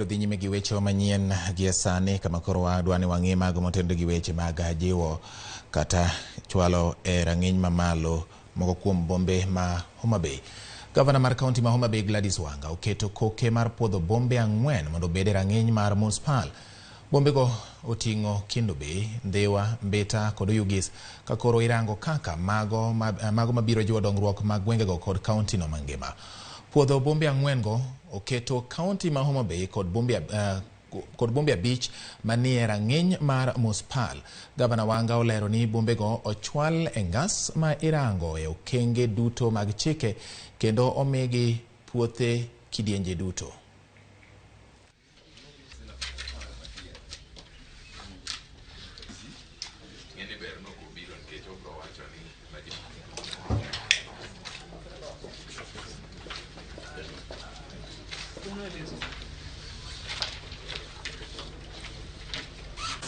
Wamedo dhi nyime gi weche manyien gie sani kama koro wadwa ni wang'i mago motenore gi weche mag jiwo kata chwalo e rang'iny mamalo moko kuom bombe ma Homa Bay. Gavana mar kaunti ma Homa Bay Gladys Wanga oketo koke mar puodho bombe 4 mondo obed e rang'iny mar municipal. Bombego oting'o Kendu Bay, Ndhiwa, Mbita kod Oyugis ka koro irango kaka mago mabiro jiwo dongruok mag gwengego kod kaunti no mangima. Puodho bombe 4 go oketo kaunti ma Homa Bay kod bombe 5 manie rang'iny mar municipal. Gavana Wanga olero ni bombego ochwal e ngas ma irango e okenge duto mag chike kendo omigi puothe kidienje duto.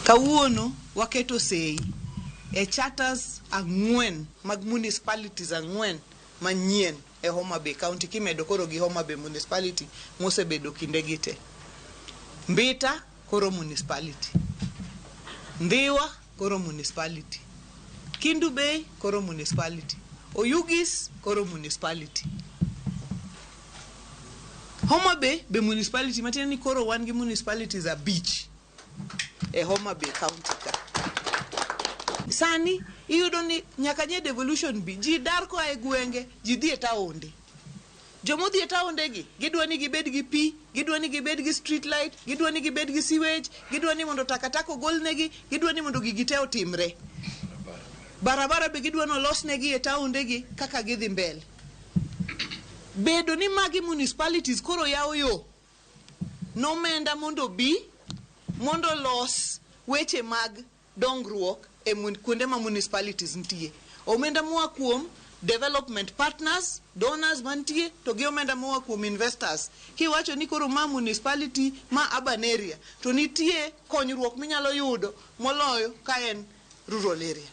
Kawuono waketo sei e charters 4 mag municipalities 4 manyien e Homa Bay County kimedo koro gi Homa Bay Municipality mosebedo kinde gi te. Mbita koro municipality, Ndhiwa koro municipality, Kendu Bay koro municipality, Oyugis koro municipality. Homa Bay be municipality matiende ni koro wan gi municipalities 5 e Homa Bay County ka. Sani iyudo ni nyaka nye devolution bi ji dar koa e gwenge, ji dhi e taonde. Jomodhi e taonde gi gidwa ni gibed gi pi, gidwa ni gibed gi street light, gidwa ni gibed gi sewage, gidwa ni mondo takataka ogolnegi, gidwa ni mondo gigi te otimre. Barabara be gidwa ni olosnegi e taonde gi kaka gidhi mbele. Bedo ni magi municipalities koro yawo yo nomenda mondo bi mondo los weche mag dongruok e kuonde ma municipalities nitie. Omenda moa kuom development partners, donors mantie, to gi omenda moa kuom investors. Kiwacho ni koro ma municipality ma urban area, to nitie konyruok minyalo yudo moloyo ka en rural area.